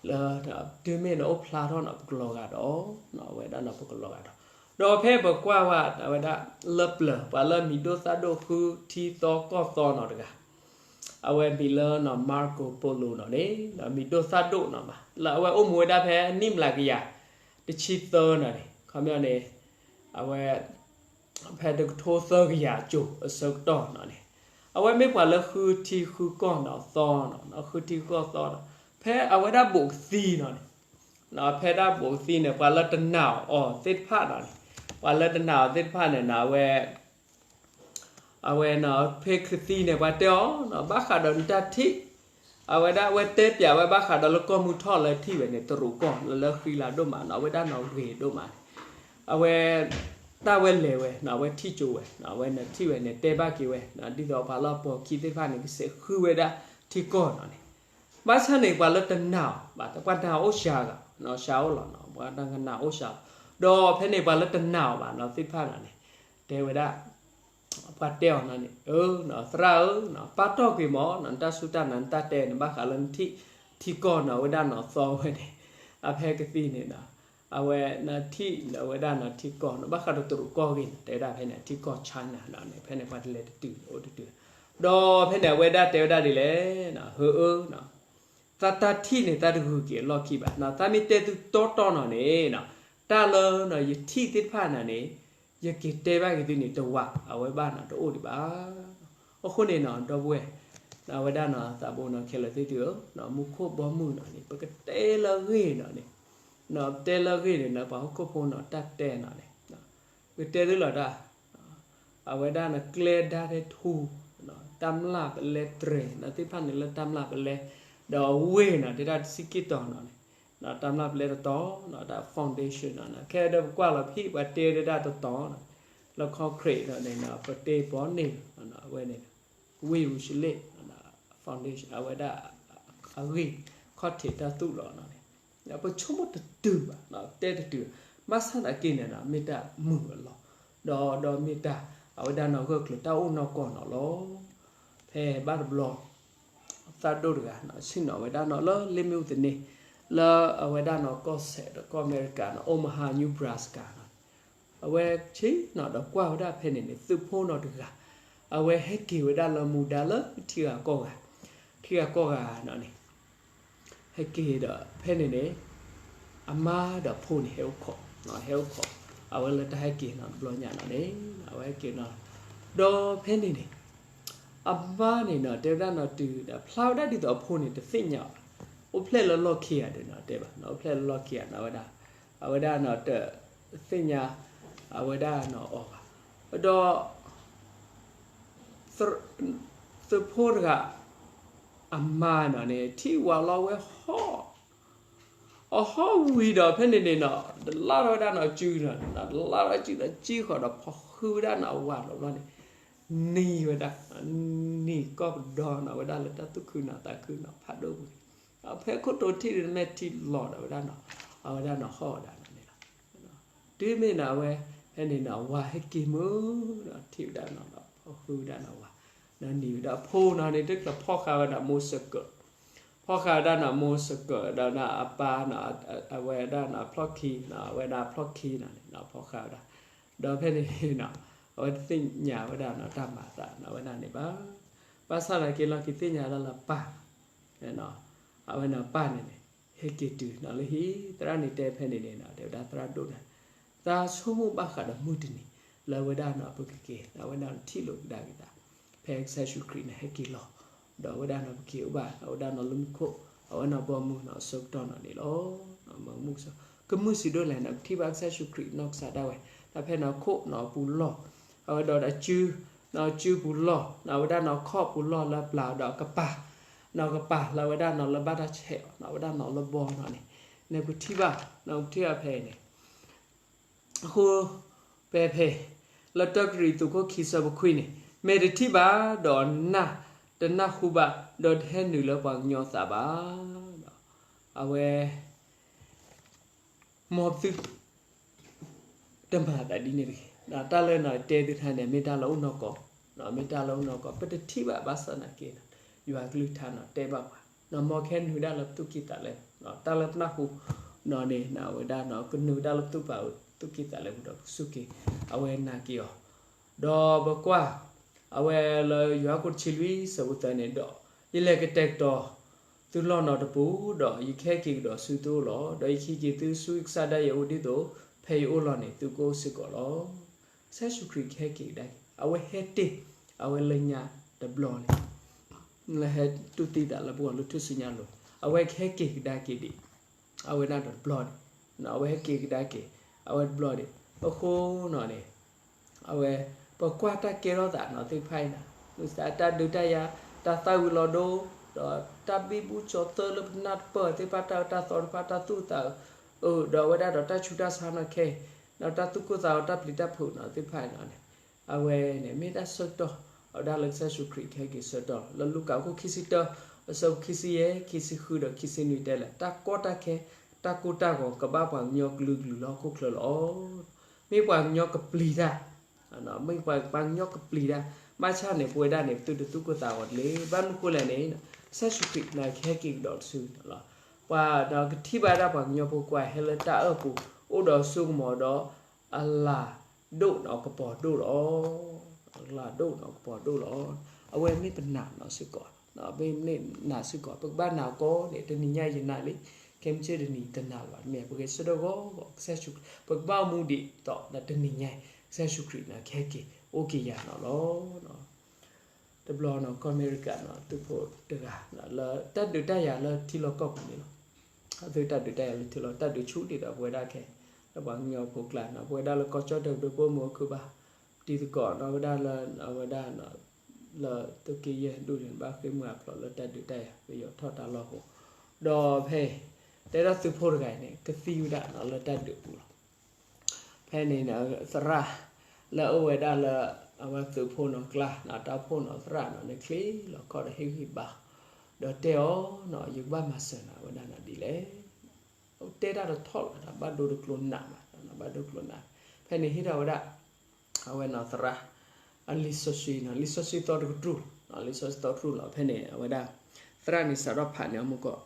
လၢ တုၤမ့ၢ်နအိၣ်ဖျါထီၣ်နီၤ ပကလီၤဂာ်ဒီး အဝဲဒၣ်နီၤပကလီၤဂာ်ဒီး, ဒီးဖဲပကွၢ်ဝဲအဝဲဒၣ်လၢပျၢၤ ပှၤလၢမံၤဒိၣ်သၣ်ဒိၣ်ဃုထံသီကီၢ်သီနီၤတဂၤ အဝဲမံၤလၢနီၤ Marco Polo နီၤန့ၣ် မံၤဒိၣ်သၣ်ဒိၣ်နီၤမး လၢအဝဲအိၣ်မူဝဲဒၣ်ဖဲနံၣ်မျးကယၤတဆံသၢနီၤန့ၣ် ခီပညီန့ၣ် အဝဲ ဖဲတကထိသၢကယၤအစိၤအဆၢကတီၢ်နီၤန့ၣ် အဝဲမ့ၢ်ပှၤလၢဃုထံဃုကီၢ်နီၤသီနီၤ ဃုထံဃုကီၢ်သီနီၤ ဖဲအဝဲဒၣ်ဘူးကသံနီၤန့ၣ် ဖဲဒၣ်ဘူးကသံန့ၣ် ပှၤလၢတနာ်အီၤသ့ၣ်တဖၣ်နီၤန့ၣ် ပှၤလၢတနာ်အီၤသ့ၣ်တဖၣ်န့ၣ်နီၤ အဝဲ အဝဲနီၤ ဖဲဘူးကသံန့ၣ် ပှၤတဲအီၤနီၤ ဘၣ်ဃးဒီးနတၢ်ထံၣ် အဝဲဒၣ်အဝဲတဲပၠးဝဲဘၣ်ဃးဒီးလၢကီၢ်မုၢ်ထီၣ်လၢထံၣ်ဝဲန့ၣ် တရူးကီၢ်လၢလၢဃံလၤဒိၣ်မးနီၤ အဝဲဒၣ်နီၤဂ့ၤဒိၣ်မးန့ၣ် အဝဲ တၢ်ဝဲလဲၤဝဲနီၤ အဝဲထံၣ်ကၠိဝဲနီၤ အဝဲန့ၣ်ထံၣ်ဝဲန့ၣ် တဲဘၣ်က့ၤဝဲနီၤ ဒ်သိးပှၤလၢအပိာ်ခံသ့ၣ်တဖၣ်န့ၣ် ကစဲးဃုဝဲဒၣ်ထံကီၢ်နီၤန့ၣ် ဘၣ်ဆၣ်န့ၣ် ပှၤလၢတနာ်အီၤဘၣ် ပှၤနာ်အိၣ်စှၤဂၤနီၤ စှၤအိၣ်လီၤနီၤ ပှၤနာ်အိၣ်စှၤလီၤ ဒီးဖဲန့ၣ် ပှၤလၢတနာ်အီၤဘၣ်နီၤ သ့ၣ်တဖၣ်နီၤန့ၣ် တဲဝဲဒၣ် ပှၤတဲအီၤနီၤန့ၣ် အၢ သရၣ်ဧၢ ပာ်တီၢ်ကွံာ်မးနီၤ နတၢ်စူၢ်တၢ်နာ် နတၢ်တဲန့ၣ် ဘၣ်ဃးလၢနထံၣ် ထံကီၢ်နီၤ အဝဲဒၣ်နီၤသီဝဲန့ၣ် အဖဲကသံၣ်န့ၣ်နီၤ အဝဲနထံၣ်အဝဲဒၣ်နီၤထံကီၢ်နီၤ ဘၣ်ဃးဒီးတရူးကီၢ်ဂ့ၤန့ၣ် တဲဝဲဒၣ်ဖဲန့ၣ် ထံကီၢ် China နီၤန့ၣ် ဖဲန့ၣ်ပှၤတလဲၤတတုၤအိၣ်တတုၤ ဒီးဖဲန့ၣ်အဝဲဒၣ်တဲဝဲဒၣ်ဒ်လဲၣ်နီၤ ဟၢအၢနီၤ သးတၢ်ထံၣ်န့ၣ် သးတဂုာ်က့ၤအလီၢ်ခံဘၣ်နီၤ သးမ့ၢ်တဲသုတီတီနီၤန့ၣ်နီၤ တၢ်လၢနီၤ ယထံၣ်သ့ၣ်တဖၣ်နီၤန့ၣ် ယက့ၤတဲဘၣ်က့ၤသုန့ၣ် တဝးအဝဲဘၣ်နီၤ တအိၣ်ဒံးဘၣ်. အဃိန့ၣ်နီၤ ဒီပုၢ်ဝဲၢ် အဝဲဒၣ်နီၤ သးဘိနီၤ ခဲလၢာ်သ့ၣ်သုဧၢ, မူခိၣ်ဘီမုၢ်နီၤန့ၣ် ပကတဲလၢအဂ့ၢ်နီၤန့ၣ်, ပတဲလၢအဂ့ၢ်န့ၣ်နီၤ ပှၤဟီၣ်ခိၣ်ဖိနီၤ တၢ်တဲနီၤန့ၣ် ပကတဲသုလီၤတၢ် အဝဲဒၣ်နီၤ ကျဲဒါထဲထူ တၢ်မျၢ်ပလဲတြဲၤနီၤ သ့ၣ်တဖၣ်န့ၣ်လၢတၢ်မျၢ်ပလဲ ဒီးအဝ့ၢ်နီၤ တဲဒၣ်တဆံခံတီၤနီၤန့ၣ် တၢ်မျၢ်ပလဲတတီၤနီၤ တၢ် foundation နီၤန့ၣ် ခဲဒီးပကွၢ်လီၤဖံး ပှၤတဲဒၣ်တတီၤနီၤ လၢ concrete နီၤန့ၣ် ပတဲပီန့ၣ် အဝဲန့ၣ် ဝ့ၢ်ယရူၤၡလ့ၣ် foundation အဝဲဒၣ် အဂ့ၢ် ခီၣ်ထံးတၢ်သူၣ်လီၤနီၤန့ၣ် ပဆိကမိၣ်တတုၤဘၣ် တဲတတုၤ ဘၣ်ဆၣ်သနာ်က့န့ၣ် မ့ၢ်တၢ်မုာ်အလီၢ် ဒီး ဒီးမ့ၢ်တၢ် အဝဲဒၣ်နီၤဂၢၢ်ကျၢၤတၢ်အိၣ်နီၢ်ကီၢ်နီၤလီၤ. ဖဲဘၣ်တဘျီ သးဒိၣ်တဂၤနီၤ ဆ့ၣ်နီၤဝဲဒၣ်နီၤလၢလ့မ့ၣ်အူသန့ လၢအဝဲဒၣ်နီၤကီၢ်စဲၣ်ဒီးကီၢ်အမဲရကၤနီၤ Omaha Nebraska နီၤ အဝဲဆ့ၣ်နီၤဒီးကွၢ်ဝဲဒၣ်ဖဲန့ၣ်န့ၣ် သုးဖိနီၤတဂၤ အဝဲဟဲက့ၤဝဲဒၣ်လၢမူဒါလၢထံဂၤကီၢ်ဂၤ ထံဂၤကီၢ်ဂၤနီၤန့ၣ် ဟဲက့ၤဒီးဖဲန့ၣ်န့ၣ် အမါဒီးအဖိန့ၣ် ဟဲအိၣ်ခိး ဟဲအိၣ်ခိး အဝဲလၢတၢ်ဟဲက့ၤနီၤတဘျီညါနီၤန့ၣ် အဝဲဟဲက့ၤနီၤ ဒီးဖဲန့ၣ်န့ၣ် အမါန့ၣ်နီၤ တဲဝဲဒၣ်နီၤတုၤဒီးဖျါဝဲဒၣ်ဒ်သိးအဖိန့ၣ် တသ့ၣ်ညါအီၤဘၣ် အိၣ်ဖျဲၣ်လၢလီၢ်ခံဂၤဒဲးနီၤ တဲဘၣ် အိၣ်ဖျဲၣ်လၢလီၢ်ခံဂၤနီၤ အဝဲဒၣ် အဝဲဒၣ်နီၤ တသ့ၣ်ညါ အဝဲဒၣ်နီၤအီၤဘၣ် ဒီး သုးဖိတဂၤ အမါနီၤန့ၣ် ထံၣ်ဝၤလီၤဝဲဟီၣ် အဟီၣ်ဝံၤဒီးဖဲန့ၣ်န့ၣ်နီၤ တလါထီၣ်ဝဲဒၣ်နီၤစုနီၤ တလါထီၣ်စုဒီးစုဃီၤဒီးဖီၣ်ဃုာ်ဝဲဒၣ်နီၤအဝၤလီၤဘျီန့ၣ် နံၤဝဲဒၣ် နံၤကီၢ်ပဒီနီၤ ဝဲဒၣ်လၢတၢ်သူၣ်ခုနီၤသးခုနီၤ ဖးဒိၣ်ပူၤန့ၣ် ဖဲခိၣ်တိၤထံၣ်ဒီးမဲာ်ထံလီၤဒီးဝဲဒၣ်နီၤ အဝဲဒၣ်နီၤဟီၣ်ဝဲဒၣ်နီၤန့ၣ်လီၤ. တုၤမ့ၢ်နီၤအဝဲ ဖဲန့ၣ်နီၤ ဝၤဟဲက့ၤမုၢ်နီၤ ထံၣ်ဝဲဒၣ်နီၤဒီးဖီၣ်ဃုာ်ဝဲဒၣ်နီၤဝၤ ဒီးနံၤဝဲဒၣ်အဖိနီၤန့ၣ် တကျၢၤဖီၣ်ဃာ်ဝဲဒၣ်မိၢ်စကၢး ဖီၣ်ဃာ်ဝဲဒၣ်နီၤမိၢ်စကၢး ဒီးနီၤအပၢ်နီၤ အဝဲဒၣ်နီၤဖျီၣ်ခံနီၤ အဝဲဒၣ်ဖျီၣ်ခံနီၤန့ၣ်နီၤ ဖီၣ်ဃာ်ဝဲဒၣ် ဒီးဖဲန့ၣ်နီၤ အဝဲတသ့ၣ်ညါဝဲဒၣ်နီၤတၢ်မၤအသးနီၤ အဝဲဒၣ်န့ၣ်ဘၣ်. ဘၣ်ဆၣ်သနာ်က့လီၢ်ခံသ့ၣ်ညါဒၣ်လၢပၢ် အဝဲန့ၣ်ပၢ်န့ၣ်န့ၣ် ဟဲက့ၤတုၤနီၤလၢဟံၣ် သရၣ်န့ၣ်တဲဖဲန့ၣ်န့ၣ်နီၤ တဲဝဲဒၣ်သရၣ်ဒိၣ်န့ၣ် သးဆိကမိၣ်ဘၣ်ဃးဒီးမုၢ်တနံၤ လၢအဝဲဒၣ်နီၤပကက့ၤ အဝဲဒၣ်ထံၣ်လိာ်ကဒါက့ၤသး ဖဲကစၢ်ယ့ၣ်ၡူးခရံာ်န့ၣ်ဟဲက့ၤလီၤ ဒီးအဝဲဒၣ်နီၤပက့ၤအိၣ်ဘၣ် အဝဲဒၣ်နီၤလၢမူခိၣ် အဝဲနီၤဘီမုၢ်နီၤအဆၢကတီၢ်နီၤန့ၣ်လီၤ. မုၢ်ကစၢ် ကမုၢ်စံးဒိၣ်လဲၣ်နီၤ ပထံၣ်ဘၣ်ကစၢ်ယ့ၣ်ၡူးခရံာ်နီၢ်ကစၢ်ဒၣ်ဝဲ တၢ်ဖဲနီၤခိၣ်နီၤပူၤလီၢ် အဝဲဒီးအစု နီၤစုပူၤလီၢ် အဝဲဒၣ်နီၤခီၣ်ပူၤလီၢ်လၢပျၢ်ဒီးအကပၤ နီၤကပၤလၢအဝဲဒၣ်နီၤလၢဘၣ်တၢ်ဆဲးအီၤ နီၤအဝဲဒၣ်နီၤလၢဘီနီၤန့ၣ် န့ၣ်ပထံၣ်ဘၣ် နီၤပထံၣ်ဘၣ်ဖဲအံၤန့ၣ် အဃိ ဖဲဖဲ လၢတၢ်ကရံၣ်သူးခိၣ်ခံဆၢဖိခွံန့ၣ် မ့ၢ်တထံၣ်ဘၣ် ဒီးနၢ် တနၢ်ဟူဘၣ် ဒီးတဟဲနုာ်လၢပှၤကညီသးဘၣ် အဝဲ မ်ပသုတမၤသးဒ်န့ၣ်တဂ့ၤ. တၢ်လၢနီၢ်တဲသုတခါန့ၣ် မ့ၢ်တၢ်လၢအိၣ်နီၢ်ကီၢ်, မ့ၢ်တၢ်လၢအိၣ်နီၢ်ကီၢ် ပတထံၣ်ဘၣ်ဘၣ်ဆၣ်သနာ်က့ ယွၤကလုၢ်ကထါန့ၣ်တဲဘၣ်ပှၤ, မ်ကဟဲနုာ်ဒၣ်လၢပသူၣ်ကံၢ်သးလဲပူၤ, တၢ်လၢပနၢ်ဟူန့ၣ်န့ၣ် အဝဲဒၣ်န့ၣ် ကနုာ်ဒၣ်လၢပသူၣ်ပာ်သူၣ်ကံၢ်သးလဲပူၤဒီး ပကစူၢ်က့ၤအဝဲနာ်က့ၤအီၤ. ဒီးပကွၢ် အဝဲလၢယိၤဟၣ်ခိၣ်တဆံလွံၢ်ဆၢဖိသၢန့ၣ်ဒီး, ယလဲၤကတဲာ်ကတီၤသုလီၢ်နီၢ်တပူၤ, ဒီးယကဟဲက့ၤကဒီးဆူသုအိၣ်လီၤ. ဒီးယကဟံးက့ၤသုဆူယကစၢ်ဒၣ်ယဲၢ်အအိၣ်, ဒ်သိးဖဲယအိၣ်လီၤန့ၣ် သုကအိၣ်စ့ၢ်ကီးလီၤ. ကစၢ်ယ့ၣ်ၡူးခရံာ်ကဟဲက့ၤကဒါက့ၤ, အဝဲဟဲတ့ၢ်အဝဲလၢညါတဘျီလံ လၢဟဲတူၢ်သံသးလၢပဂီၢ်လၢထူၣ်စုညါအလိၤ, အဝဲကဟဲက့ၤကဒါက့ၤဒံး အဝဲဒၣ်ဒီးတဘျီန့ၣ်, အဝဲဟဲက့ၤကဒါက့ၤ အဝဲတဘျီန့ၣ်. အဃိန့ၣ်န့ၣ် အဝဲ ပကွၢ်တၢ်ကဲထီၣ်သးန့ၣ်သ့ၣ်တဖၣ်အံၤန့ၣ်, မ့ၢ်သးတၢ်ဒုးတၢ်ယၤ, တၢ်သၣ်ဝံၤလီၤဒိ, ဒီးတၢ်ဘံဘူကၠီၤသၢလၢပနၢ်တပၢၢ်သ့ၣ်တဖၣ်, တၢ်အၢတၢ်သီတဖၣ်, တၢ်သူၣ်အုးသးအုး, ဒီးအဝဲဒၣ်ဒီးတၢ်ဆူးတၢ်ဆါန့ၣ်ခဲအံၤ, ဒီးတၢ်သူၣ်ကိၢ်သးဂီၤ တၢ်ပျံၤတၢ်ဖုးန့ၣ်သ့ၣ်တဖၣ်အံၤန့ၣ်, အဝဲန့ၣ်မ့ၢ်တၢ်ဆၢကတီၢ်, အဝဲဒၣ်လၢကစၢ်ယ့ၣ်ၡူးခရံာ်ကဟဲက့ၤဆၢကတီၢ်လီၤ. လၢလူၤကၣ်အခိၣ်ခံဆံတၢ အဆၢဖိခံဆံယဲၢ်, ခံဆံဃု ဒီးခံဆံနွံတဲလဲၣ်, တၢ်ကီတၢ်ခဲ, တၢ်ကိၢ်တၢ်ဂီၤကဘၣ်ပှၤကညီကလုာ်ကလုာ်လၢဟီၣ်ခိၣ်ချၢလီၤ. မ့ၢ်ပှၤကညီကပျံၤတၢ်, မ့ၢ်ပှၤကညီကပျံၤတၢ်, ဘၣ်ဆၣ်န့ၣ် ပဝဲဒၣ်န့ၣ် ပသုတသူၣ်ကိၢ်သးဂီၤတဂ့ၤ. ဘၣ်မနုၤဃိလဲၣ်န့ၣ်, ကစၢ်ယ့ၣ်ၡူးခရံာ်န့ၣ်ကဟဲက့ၤကဒီးတစုလီၤ. ပှၤဒီးကထံၣ်ဘၣ်ဒၣ်ပှၤကညီဖိခွါဟဲလၢတၢ်အၢၣ်ပူၤ, အိၣ်ဒီးစိကမီၤဒီး အလၤဒိၣ်န့ၣ်ကပီၤဒိၣ်လီၤ. အလၤဒိၣ်န့ၣ်ကပီၤဒိၣ်လီၤ. အဝဲမ့ၢ်ပနာ်န့ၣ်စ့ၢ်ကီး, မ့ၢ်နာ်စ့ၢ်ကီး, ပကဘၣ်နာ်ကီးန့ၣ် တနံၤညါယနာ်လံ, ခဲမုၢ်ဆ့ၣ်တနံၤတနာ်လၢၤဘၣ်, မ့ၢ်ပဂဲၤဆၢထၢၣ်ဂီၢ်ဂီၢ်, ကစၢ်ယ့ၣ်ၡူးခရံာ် ပကဘၣ်အိၣ်မူဒ်သိးဒီးတနံၤညါအံၤ ကစၢ်ယ့ၣ်ၡူးခရံာ်န့ၣ်ကဟဲက့ၤ အိၣ်က့ၤယၤန့ၣ်လီၤ. တဘျီန့ၣ် ကီၢ်အမဲရကၤန့ၣ် သုးဖိတဂၤ လၢတၢ်ဒုးတၢ်ယၤလၢထံလီၢ်ကီၢ်ပူၤန့ၣ်လီၤ. အသုတၢ်ဒုးတၢ်ယၤလၢထံလီၢ်, တၢ်ဒုးဆူၣ်ဒံးဒီးပဝဲဒၣ်ခဲ, ဒီးပှၤကညီဖိကျါန့ၣ် ပဝဲဒၣ်လၢကီၢ်ကၠီၣ်တဲၣ်ဒိၣ်ပိာ်မုၣ်အခိၣ်ဘၣ်, တံၤသကိးန့ၣ် ဝဲဒၣ်လၢ အဝဲဒၣ် လၢသုးက့ယဲၢ်ဒိၣ်န့ၣ် ဘၣ်ဃ့ၢ်မှံဟးဖျိးလၢတၢ်ဒုးတၢ်ယၤ ပယီၤထီၣ်တၢ်လီၢ်အဃိ, ဒီးဖဲ တဲဒၣ်သုးဖိတဂၤအံၤန့ၣ် ကသံဝဲဒၣ်လၢတၢ်ဒုးအပူၤလီၤ. ဖဲန့ၣ်န့ၣ် သရၣ် လၢအအိၣ်ဝဲဒၣ်လၢ အဝဲသုးဖိန့ၣ်ကျါန့ၣ် တၢ်အိၣ်ဖှိၣ်န့ၣ် သရၣ်န့ၣ်န့ၣ် ချ့လီၤခီၣ်ဒီးဟ့ၣ်ဂံၢ်ဘါ ဒီးတဲအီၤန့ၣ် ယကဘၣ်မၤစၢၤနၤဝဲဒၣ်န့ၣ်ဒ်လဲၣ်. အိၣ်တဲတၢ်တထီၣ်လၢၤ ဘၣ်ဒိတကျိၤနးဘၣ်, ဘၣ်ဒိတကျိၤနး. ဖဲန့ၣ်ဟ့ၣ်ထီၣ်ဝဲဒၣ် အဝဲန့ၣ်သရၣ် အလံာ်စီဆှံန့ၣ်, လံာ်စီဆှံသီတကတြူၢ်, လံာ်စီဆှံသီတကတြူၢ်လီၤ. ဖဲန့ၣ် အဝဲဒၣ် သရၣ်န့ၣ်စးထီၣ်ဖးန့ၢ်အီၤမူကီၢ်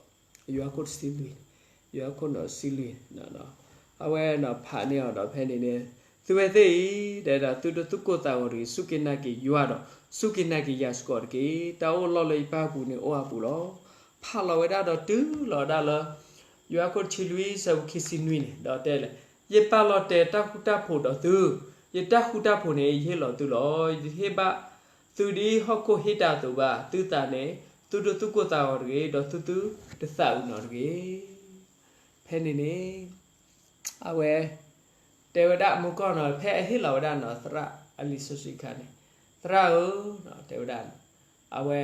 ယိၤဟၣ်ခိၣ်တဆံလွံၢ်, ယိၤဟၣ်ခိၣ်န့ၣ်တဆံလွံၢ်, အဝဲန့ၣ်ဖးန့ၢ်အီၤဒီးဖဲန့ၣ်န့ၣ်, သုဝဲသ့ၣ်အံၤ တဲဒၣ်သုတသူၣ်ကိၢ်သးဂီၤတဂ့ၤ, စူၢ်က့ၤနာ်က့ၤယွၤဒီး စူၢ်က့ၤနာ်က့ၤယၤစ့ၢ်ကီးတက့ၢ်. တၢ်အိၣ်လီၢ်လၢယပၢ်အပူၤန့ၣ်အိၣ်အါပူၤလီၤ. ဖးလီၤဝဲဒၣ်ဒီးတုၤလီၤဝဲဒၣ်လၢ ယိၤဟၣ်ခိၣ်တဆံလွံၢ်ဆၢဖိခံဆံနွံန့ၣ် ဒီးတဲလဲၣ်, ယပာ်လီၤတဲာ်တၢ်ဃူတၢ်ဖိးဒီးသု, ယတၢ်ဃူတၢ်ဖိးန့ၣ် ယဟ့ၣ်လီၤသုလီၤ. ယတဟ့ၣ်ဘၣ်သုဒ်ဟီၣ်ခိၣ်ဟ့ၣ်တၢ်အသိးဘၣ်. သုသးန့ၣ် သုတသူၣ်ကိၢ်သးဂီၤတဂ့ၤ, ဒီးသုသုတသးအုးနီၣ်တဂ့ၤ. ဖဲန့ၣ်န့ၣ် အဝဲ တဲဝဲဒၣ်မူကီၢ်န့ၣ် ဖဲအဟ့ၣ်လီၤဝဲဒၣ်န့ၣ် သရၣ်အလံာ်စီဆှံအခါန့ၣ်, သရၣ်ဧၢ, တဲဝဲဒၣ် အဝဲ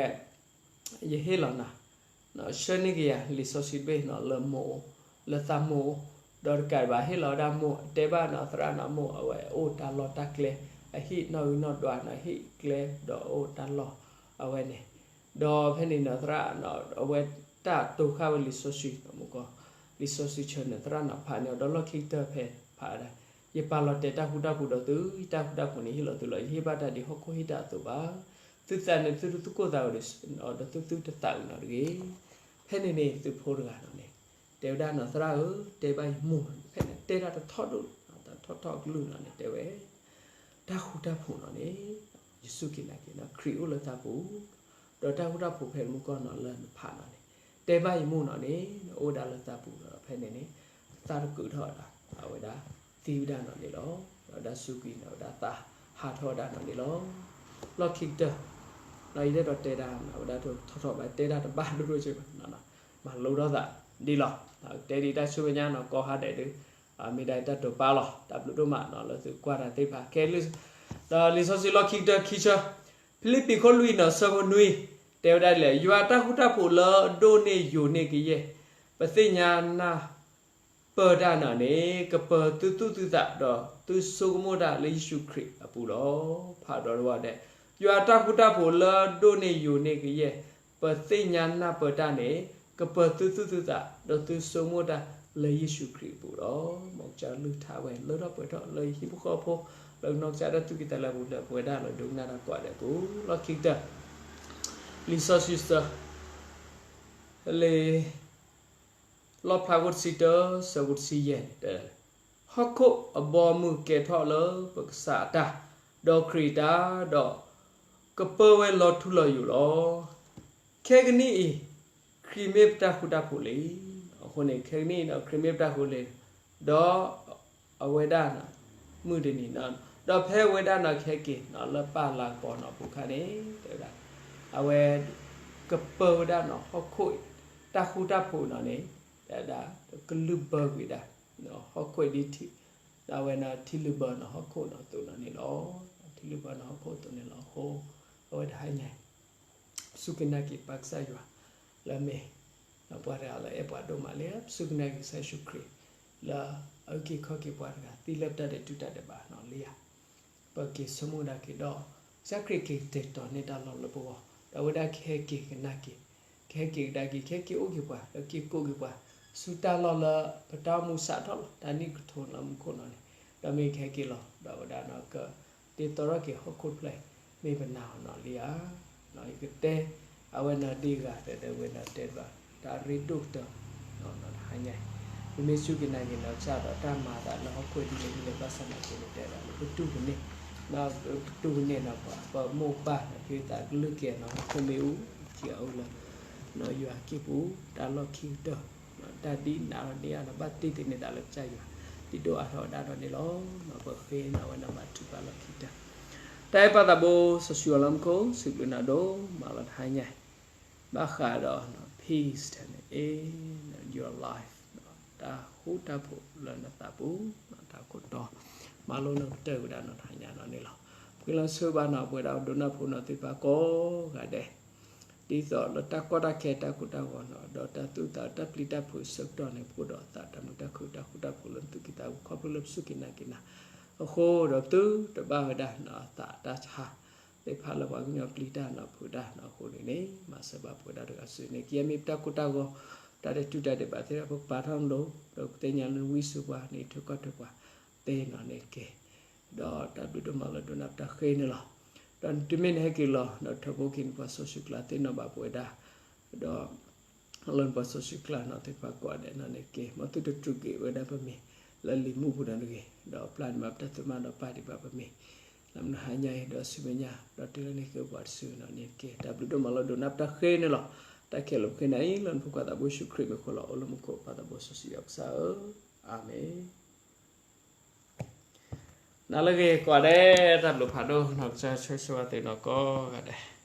ယဟ့ၣ်လီၤနၤ ဆှၢန့ၢ်က့ၤယၤလံာ်စီဆှံတဘ့ၣ်န့ၣ် လၢမိၢ်အိၣ်, လၢသးမိၢ်အိၣ်, ဒီးတကးဒံးဘၣ်ဟ့ၣ်လီၤဝဲဒၣ်မိၢ်, တဲဘၣ်န့ၣ် သရၣ်န့ၣ်မိၢ် အဝဲအိၣ်တၢ်လီၢ်တၢ်ကျဲ, အဟံၣ်နီၣ်ဂံၢ်နီၣ်ဒွးန့ၣ် ဟံၣ်ကျဲဒီးအိၣ်တၢ်လီၢ် အဝဲန့ၣ်, ဒီးဖဲန့ၣ်န့ၣ် သရၣ်န့ၣ် အဝဲတၢ်တိၤဃာ်ဝဲလံာ်စီဆှံ မူကီၢ်, လံာ်စီဆှံဆၢန့ၣ် သရၣ်န့ၣ်ဖးန့ၢ်အီၤဒီးလီၢ်ခံကတၢၢ်ဖဲဖးဒၣ်, ယပာ်လီၤတဲာ်တၢ်ဃူတၢ်ဖိးဒီးသု, ယတၢ်ဃူတၢ်ဖိးန့ၣ်ဟ့ၣ်လီၤသုလီၤ. ယတဟ့ၣ်ဘၣ်တၢ်ဒ်ဟီၣ်ခိၣ်ဟ့ၣ်တၢ်အသိးဘၣ်. သုသးန့ၣ် သုတသူၣ်ကိၢ်သးဂီၤဒီးသုသုတသးအုးနီၣ်တဂ့ၤ. ဖဲန့ၣ်န့ၣ် သုးဖိတဂၤန့ၣ်န့ၣ် တဲဝဲဒၣ်န့ၣ် သရၣ်ဧၢ, တဲဘၣ်ယမိၢ်န့ၣ်, ဖဲန့ၣ်တဲဒၣ်တထီၣ်ဒိၣ်, တၢ်ထီၣ်ထီၣ်ကလုၢ်န့ၣ်န့ၣ် တဲဝဲ တၢ်ဃူတၢ်ဖိးန့ၣ်န့ၣ် ယစူၢ်က့ၤနာ်က့ၤန့ၣ် ခရံာ်အိၣ်လၢသးပူၤ, ဒီးတၢ်ဃူတၢ်ဖိးဖဲမူကီၢ်န့ၣ်လၢနဖးန့ၣ်န့ၣ် တဲဘၣ်ယမိၢ်န့ၣ်န့ၣ် အိၣ်ဝဲဒၣ်လၢသးပူၤဒီး ဖဲန့ၣ်န့ၣ် သးတကုးထီၣ်ဝဲဒၣ်, အဝဲဒၣ်သံဝဲဒၣ်န့ၣ်န့ၣ်လီၤ. ဒီးဝဲဒၣ်စူၢ်က့ၤန့ၣ်ဝဲဒၣ်သးဟးထီၣ်ဝဲဒၣ်န့ၣ်န့ၣ်လီၤ. လီၢ်ခံကတၢၢ် ဒီးယအဲၣ်ဒိးတဲဒၣ်န့ၣ် အဝဲဒၣ်ထီၣ်ထီၣ်ဘၣ် တဲဒၣ်တဘၣ်ဒိၣ်ဒိၣ်က့ဘၣ်, မၤလိထီၣ်သးဒ်လီၤ. တဲဒ်တၢ်ဆူမဲာ်ညါန့ၣ် ကိးဂၤဒဲးဒုး မ့ၢ်ဒၣ်တၢ်တိာ်ပာ်လီၤ. တၢ်ဘျုးဒိၣ်မးန့ၣ် လၢသုကွၢ်တၢ်သ့ၣ်တဖၣ်ခဲလၢာ်, ဒီးလံာ်စီဆှံလီၢ်ခံကတၢၢ်ခံဆၢ, ဖံလံးပံၤခိၣ်လွံၢ်န့ၣ် ဆၢဖိနွံ တဲဝဲဒၣ်ဒ်လဲၣ်, ယွၤတၢ်ဃူတၢ်ဖိးလၢအဒိၣ်န့ၢ်ယိာ်န့ၢ်ကယဲၢ် ပသ့ၣ်ညါနၢ်ပၢၢ်တၢ်န့ၣ်န့ၣ် ကပၢၤသုသူၣ်သုသး ဒီးသုဆိကမိၣ်တၢ်လၢယ့ၣ်ၡူးခရံာ်အပူၤလီၤ. ဖးဒီးတဝီဒဲး, ယွၤတၢ်ဃူတၢ်ဖိးလၢအဒိၣ်န့ၢ်ယိာ်န့ၢ်ကယဲၢ် ပသ့ၣ်ညါနၢ်ပၢၢ်တၢ်န့ၣ် ကပၢၤသုသူၣ်သုသး ဒီးသုဆိကမိၣ်တၢ် လၢယ့ၣ်ၡူးခရံာ်အပူၤဒီး မ်ကစၢ်လုၢ်ထါဝဲ လၢထီၣ်ပှဲၤထီၣ်လၢယဟံၣ်ဖိဃီဖိ လၢကနီၢ်ကစၢ်ဒၣ်သူၣ်ကံၢ်သးလဲပူၤ လၢပဝဲဒၣ်လၢဒိကနၣ်တၢ်ကိးဂၤဒဲးအပူၤ လီၢ်ခံကတၢၢ် လံာ်စီဆှံဆၢ လံာ် လီၣ်ဖျါခိၣ်တဆံတၢ ဆၢဖိတဆံယဲၢ်န့ၣ် ဟီၣ်ခိၣ်အဘီအမုၢ်ကဲထီၣ်လၢပကစၢ်အတၢ်, ဒီးခရံာ်အတၢ်, ဒီးကပၢဝဲလီၤထူလီၤယိာ်လီၤ. ခဲကနံၣ်အံၤ ခရံာ်မ့ၢ်ပတၢ်ဃူတၢ်ဖိးလံ. အဃိန့ၣ် ခဲကနံၣ်အံၤ ခရံာ်မ့ၢ်ပတၢ်ဃူလံ, ဒီးအဝဲဒၣ် မုၢ်တနံၤ ဒီးဖဲအဝဲဒၣ်န့ၣ် ကဟဲက့ၤလၢပၢ်လၤကပီၤန့ၣ်အပူၤအခါန့ၣ် တဲဝဲဒၣ် အဝဲ ကပၢဝဲဒၣ်န့ၣ် ဟီၣ်ခိၣ်အံၤ တၢ်ဃူတၢ်ဖိးန့ၣ်န့ၣ် တဲဝဲဒၣ် ကလုၢ်ဘၢကွံာ်ဒၣ် ဟီၣ်ခိၣ်ဒ်ထံ, အဝဲန့ၣ်ထံလုၢ်ဘၢန့ၣ် ဟီၣ်ခိၣ်န့ၣ်အသိးန့ၣ်န့ၣ်လီၤ. ထံလုၢ်ဘၢန့ၣ် ဟီၣ်ခိၣ်အသိးန့ၣ်လီၤ. အဃိ အဝဲတဟါညါ ပစူၢ်က့ၤနာ်က့ၤပၢ်ကစၢ်ယွၤ လၢအမ့ၢ် ပှၤတဂၤလၢအဲၣ်ပှၤဒိၣ်မးလံ, ပစူၢ်က့ၤနာ်က့ၤကစၢ်ယ့ၣ်ၡူးခရံာ် လၢအအုၣ်က့ၤခီၣ်က့ၤပှၤတဂၤ သံလၢပတၢ်ဒဲးတူၢ်တၢ်ဒဲးဘးန့ၣ်လံဧါ. ပက့ၤဆိကမိၣ်ဒၣ်က့ၤဒီး ကစၢ်ခရံာ်က့ၤကတဲာ်ကတီၤန့ၢ်တၢ်လီၢ်လၢပဂီၢ်, ဒီးအဝဲဒၣ်ကဟဲက့ၤကနၣ်က့ၤ, ကဟဲက့ၤကဒါက့ၤ, ကဟဲက့ၤအိၣ်က့ၤပှၤ, ဒီးက့ၤကိးက့ၤပှၤ ဆူတၢ်လီၢ်လၢပတၢ်အိၣ်မူစးထီၣ်လီၤ. တၢ်နံၣ်ကထိလၢမူခိၣ်န့ၣ်န့ၣ်, ဒီးမ့ၢ်ကဟဲက့ၤလီၤ ဒီးအဝဲဒၣ်န့ၣ်က တ့သီထီၣ်က့ၤဟီၣ်ခိၣ်တဖျၢၣ် မ့ၢ်ပနာ်အီၤန့ၣ်လံဧါ. ယကတဲ အဝဲန့ၣ်ဒ်ဂၤ တဲတဲဝဲန့ၣ်တဲဘၣ် တၢ်ရ့ဒိၣ်ကတၢၢ် တဟါညါအံၤ ပမ့ၢ်စူၢ်က့ၤနာ်က့ၤန့ၣ် ကစၢ်ဒီးတၢ်မၤအသးလၢဟီၣ်ခိၣ်ဒ်လဲၣ်ဒ်လဲၣ် ဘၣ်ဆၣ်သနာ်က့န့ၣ် တဲဒၣ်လၢပတူၢ်ကန့ၢ်, ပတူၢ်ကန့ၢ်န့ၣ် ပမိၢ်ပၢ်န့ၣ် ဖံသးကလုၢ်ကဲန့ၣ် ဟီၣ်ခိၣ်မ့ၢ်အူ က့ၤအအိၣ်လၢ ယွၤအက့ၢ်ပူၤ တၢ်လီၢ်ခံကတၢၢ် တၢ်ဒ်နးဒီးန့ၢ်အါန့ၣ် ဘၣ်တ့သ့ၣ်န့ၢ်သးလၢကစၢ်ယွၤ ဒ်ဒိၣ်အါထီၣ်ဝဲဒၣ်ဒီးန့ၣ်လီၤ. ပဃ့န့ၢ်ဝဲန့ၣ်ဘၣ်ထုကဖၣ်လီၢ်ခံကတၢၢ် တၢ်အဲၣ်ပၢ်သးဘိစီဆှံယွၤလၢမူခိၣ် စံးဘျုးနၤဒိၣ်မးလီၤ. တဟါညါအံၤ ဘၣ်ဃးဒီး peace in your life တၢ်ဃူတၢ်ဖိးလၢနသးပူၤ တၢ်ခိၣ်တီ မၤလိန့ၢ်ကတၢၢ်ဝဲဒၣ်န့ၣ် တဟါညါန့ၣ်လီၤ. ပဃ့လီၤဆိဘၣ်န့ၣ် ပဝဲဒၣ်ဒိကနၣ်ဖိန့ၣ်သ့ၣ်တဖၣ်ကိးဂၤဒဲး ဒ်သိးလၢတၢ်ကီတၢ်ခဲတၢ်ကိၢ်တၢ်ဂီၤန့ၣ် ဒီးတၢ်သူၣ်သးတၢ်ပျံၤတၢ်ဖုးဆၢကတီၢ်န့ၣ် ပအိၣ်ဒီးသးတၢ်မုာ်တၢ်ခုၣ်တၢ်ဃူတၢ်ဖိးလၢနသူၣ်ကံၢ်သးပူၤ ခီဖျိလၢပစူၢ်က့ၤနာ်က့ၤနၤ အဃိဒီးပသုတဘၣ်ဝဲဒၣ်န့ၣ် သးတၢ်ဆါ သ့ၣ်တဖၣ်လၢပှၤကညီပျံၤတၢ်န့ၣ်ဖုးတၢ်န့ၣ်အဃိန့ၣ်န့ၣ် မၤစၢၤဘၣ်ပဝဲဒၣ်တဂၤစုန့ၣ် ကယဲၢ်မ့ၢ်ပတၢ်ကိၢ်တၢ်ဂီၤ တၢ်ဒဲးတူၢ်တၢ်ဒဲးဘးသ့ၣ်တဖၣ် ပကပာ်ထီၣ်လိၤ ဒီးပသ့ၣ်ညါလၢနဝံစိာ်ပှၤန့ၣ် ထုကီၢ်ထၢပှၤသ့န့ၣ်န့ၣ်က့ၤ ဒီးတၢ်ဘျုးဒိၣ်မးလၢဒိကနၣ်ပတၢ်ဃ့န့ၣ်လီၤ. ဒီးတုၤမ့ၢ်နဟဲက့ၤလီၤ ဒီးထၢဖှိၣ်က့ၤနပှၤစီဆှံကျါသ့ၣ်နီၣ်ဘၣ်ပဝဲဒၣ် ဒီး လၢနပှၤစီဆှံကျါန့ၣ်သ့ၣ်တဖၣ်ကိးဂၤဒဲးန့ၣ်န့ၣ်က့ၤ မ်သုတတြူာ်က့ၤဝဲဒၣ်ပမံၤ လၢလံာ်မူပူၤန့ၣ်တဂ့ၤ ဒီးပျၢ်န့ၢ်ဘၣ်ပတၢ်သူၣ်မၤဒီးပာ်ဒံးဘၣ်ပမံၤ လၢမုၢ်ဟါညါအံၤ ဒီးဆူမဲာ်ညါ ဒီးတုၤလၢနက့ၤပှၤတစုန့ၣ်န့ၣ်က့ၤ တၢ်ဘျုးဒိၣ်မးလၢဒိကနၣ်ပတၢ်ဃ့န့ၣ်လီၤ. တၢ်ခဲလၢာ်ပဃ့နၤအံၤ လၢနဖိခွါသးဘိယ့ၣ်ၡူးခရံာ်မံၤအဃိလီၤ. အိၣ်လၢမူခိၣ်ပၢ်သးဘိစီဆှံယွၤကစၢ်ဧၢ, အၤမ့ၣ်. နၤလၢဂ့ၤကိးဂၤဒဲး တၢ်ဘျုးဖးဒိၣ် နီၢ်ကစၢ်ဆိၣ်ဂ့ၤဆိၣ်ဝါသုနီၢ်ကိးဂၤဒဲး